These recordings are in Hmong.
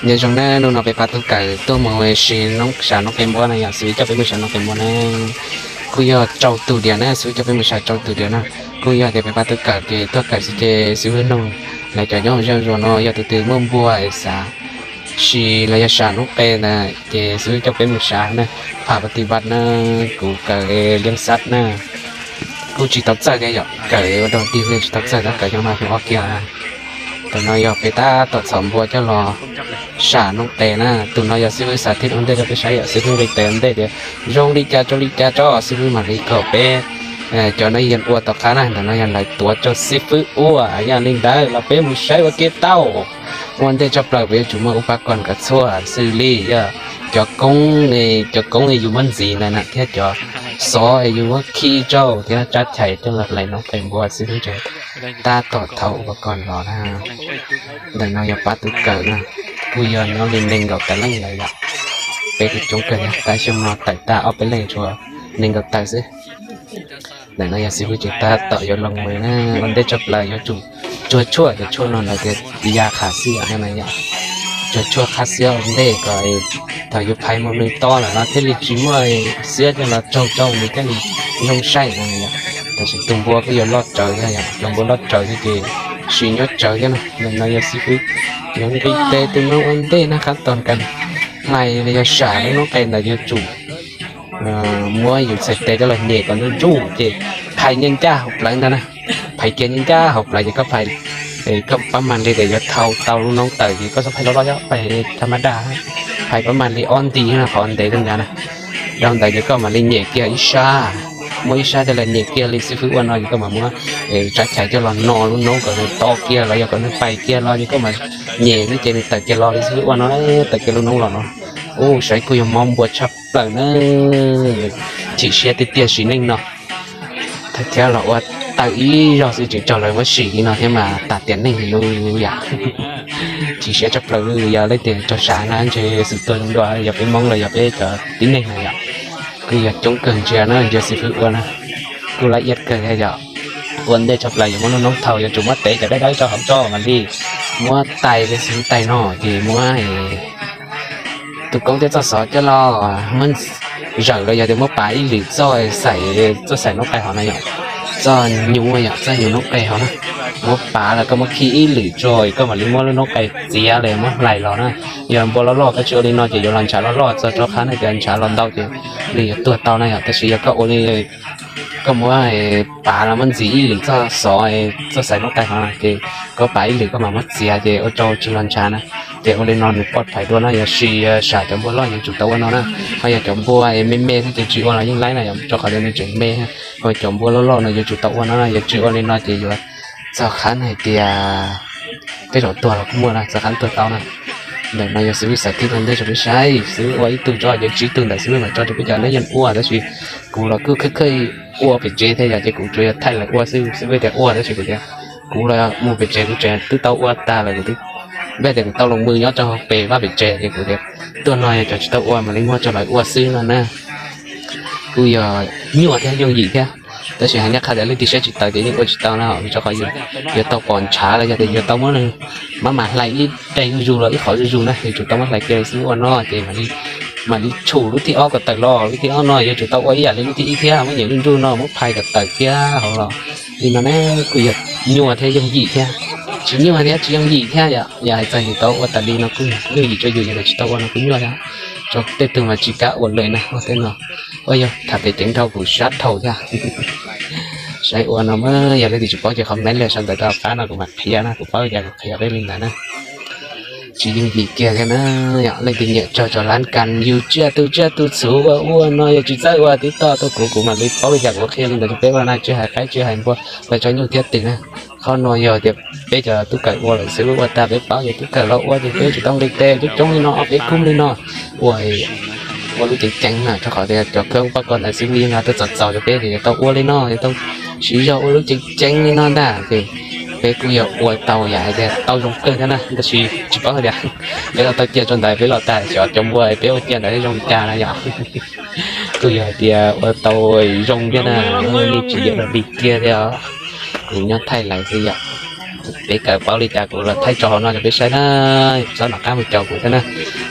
Nyob zoo na, hnub no peb pab tub kawm tuaj mus sim noob, sam noob qes npua na yom, xib fwb coj peb mus sam noob qes npua na. Kuj yog rau tus diam na, xib fwb coj peb mus sam rau tus diam na. Kuj yog tias peb pab tub kawm ces tuaj kawm xwb ces xib fwb nug lawv cov nyob hauv zej hauv zos no yog tus twg muaj npua es xav sim los yog sam noob qes ntawd ces xib fwb coj peb mus sam na. Pham pas ti vaj na, kuv kawm liab xab na. Kuj tsis tau txawj thiab yom, kawm ua dog dig li tsis tau txawj, tab kawm xyoo no xyoo ob kiag. Ntawm no yog peb tab tom txhom npua coj los sam noob qes na. Tus no yog xib fwb xav thib ua ntej rau peb saib yom, xib fwb nqis tes ua ntej tias zoo li cas rau li cas tso xib fwb mam li kom peb cov no yeej ua tom qab na. Ntawm no yog lawv tuav rau xib fwb ua, yog li ntawd los peb mus saib ua ke tau. Ua ntej tshaj plaws peb yuav tsum muaj ub pab koj nkawd txhua xws li yog cov koob, cov koob yus muab ntxiv ntawd na thiab cov xov yus muab khi rau thiab tsab chais coj los hlais noob qes npua xib fwb tseem tab tom thau ua pab koj los na. Ntawm no yog pab tub kawm na, kuj yog nyob li nees nkaum tawm leej lawm yom. Peb kuj coob kawg thiab, tab xyoo no tawm tag ob peb leej tshuav nees nkaum tawm xwb. Ntawm no yog xib fwb tseem tab tom yuav los mus na, ua ntej tshaj plaws yuav tsum tsuag tshuaj, cov tshuaj no lawv tias ya qhab xiab no na yom. Tsuag tshuaj qhab xiab ua ntej kom thaum yus phais mus nws to lawm no thiaj li tsis muaj xiab coj los tsaug rau nws thiaj li zoo saib no na yom. Tam sim tus npua kuj yuav loj tsawv thiab yom, cov npua loj tsawv thiab ces sim nyob tsawv thiab na. Ntawm no yog xib fwb yuav nqis tes tus no ua ntej na, qab tos kas hlais los yog sam lub noob qes ntawd yuav tsum muab yus txhais tes coj los nyem kom ntsuj ntsuj ces phais ncaj ncaj hauv plawv ntag na. Phais kiag ncaj ncaj hauv plawv ces koj phais, koj pab mag li tias yuav thau tau lub noob tawm ces koj txhob phais loj loj, yog phais thaj mab daj, phais pab mag li ob nti qhov ntev rau ntawd na. Dhau ntawd ces koj mam li nyem kiag ib sab, muab ib sab coj los nyem kiag li xib fwb ua no ces koj mam muab tsab chais coj los no lub noob kom nws to kiag los yog kom nws pais kiag los ces koj mam nyem xwb ces nws tawm kiag los li xib fwb ua no, tawm kiag lub noob los no. Ub, saib kuj yog mob npua tshaj plaws na. Chim siab tiag tiag sim neej no. Thiab los ua tawm ib zaug xwb tseem raug lawv muab sim li no thiab mas tas tiam neej li lub yam. Chim siab tshaj plaws, yog leej twg raug sam na ntshe xwm tuag zoo dua, yog peb Hmoob los yog peb cov tib neeg na yom. Kuj yog coob kawg ntsia na, ntsia xib fwb ua na, kuj laj iab kawg thiab yom. Ua ntej tshaj plaws yuav muab lub noob thau, yuav tsum muab tev cov dawb dawb rau hauv tso mam li muab tais li xib fwb tais no ces muab tus koob thiab txoj xov coj los muab zawm los yog tias muab pav ib lwm txoj xaim, txoj xaim noob qes hov na yom, txoj nyuv yom, txoj nyuv noob qes hov na. Muab pav los koj muab khi ib lwm tso koj mam li muab lub noob qes txiav los muab hlais los na. Yog npua loj loj koj tsis ua li no ces yuav los ntshav loj loj txog rov qab na, ces ntshav los ntau ces nws yuav tuag tau na yom. Tab sis yog koj ua li, koj muab pav los muab ntxiv ib lwm txoj xov, txoj xaim noob qes hov na ces koj pav ib lwm koj mam muab txiav ces ua rau tsis los ntshav na. Ces ua li no nws poj phais dua no, yog sis sam cov npua loj yuav tsum tau ua no na. Ho yog cov npua me me thiab ces tsis ua los yeej laib na yom, rau qhov tias nws tseem me. Ho cov npua loj loj no yuav tsum tau ua no na, yog tsis ua li no ces yuav txog qhov hais tias tej zaum tuag los kuj muaj na, txog qhov tuag tau na. Ntawm no yog xib fwb xav thib ua ntej rau peb saib, xib fwb ua ib tug tso, yuav tsib tug ntawm xib fwb mam tso rau peb cov neeg yeej ua, tab sis kuv los kuj khaj khaj ua pem tsev thiab yom, ces kuv tsuas yog thaij lawv ua xwb, xib fwb tias ua tab sis kuv tias kuv los mus pem tsev kuv tseem twb tau ua tag lawm, kuv twb, npaj tias kuv tau los mus nyob rau hauv pem vaj pem tsev ces kuv tias tuaj no yog cov tsis tau ua mam li muab rau lawv ua xwb no na. Kuj yog nyuaj thiab yooj yim thiab, tab sis hais ncaj qha tias leej twg siab tsis tawv ces yeej ua tsis tau na, rau qhov yuav tau pom ntshav los yog tias yuav tau muab mab mam hlais ib daim zuj zus los ib qhov zuj zus na, yuav tsum tau muab hlais kiag xwb ua no ces mam li tshum lub thib ob kom tawm los, lub thib ob no yuav tsum tau ua ib yam li lub thib ib thiab, muab nyem zuj zus no muab phais kom tawm kiag hauv los li no na. Kuj yog nyuaj thiab yooj yim thiab, tsis nyuaj thiab tsis yooj yim thiab yom. Yog hais txog yus tau ua tas li no kuj yooj yim rau yus, yog tias tsis tau ua no kuj nyuaj thiab. Rau tej tug mas tsis kam ua lawm na, ua tej no. Ua yog tham pem ceev dhau kuv sab dhau thiab. Saib ua no mas yog leej twg tsis paub ces comment los sau ntawv rau qab no kuv mam qhia na, kuv paub li cas kuv qhia peb li ntawd na. Tsis yooj yim kiag thiab na. Yog leej twg nyiam tso tso lab kas yus tsiaj tus tsiaj tus txhu ua ua no, yog tsis txawj ua twb toj tuaj kuv, kuv mam li paub li cas kuv qhia li ntawd rau peb ua na, tsis hais qaib tsis hais npua, peb tso nyuj thiab twm na. Qhov no yog tias peb cov tub kawm ua lawm xwb, ua tag peb paub, yog tub kawm los ua ces peb tsis tau nqis tes coob coob li no, ob peb kub li no, ua, ua lub ceev ceev na, rau qhov tias cov kawm pab koj ntawd xwb yeej tuaj txaus txaus rau peb ces yuav tau ua li no, yuav tau siv zog ua lub ceev ceev li no ntag ces peb kuj yog ua tau yam hais tias tau zoo kawg thiab na, tab sis tsis paub hais tias peb los tau cia rau ntawd peb los tag xyov cov npua peb ua cia ntawd zoo li cas na yom. Kuj yog hais tias ua tau zoo thiab na, yeej tsis yog li kiag thiab os. Kuv nyob thaij lawv xwb yom. Peb kawm paub li cas kuv los thaij tso hauv no rau peb saib na, txhob nco qab mus caum kuv thiab na.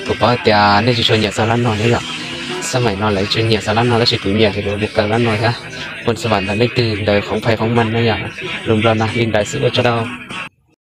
Kuv paub tias nej tsis tshua nyiam xa lab no ne yom, xab maim no lawv tsis nyiam xa lab no tab sis kuv nyiam ces kuv mus kawm lab no thiab. Puas xav vam ntawm leej twg ntawd qhov phais qhov man na yom, lus Nplog na li ntawd xwb ua tsaug ntau.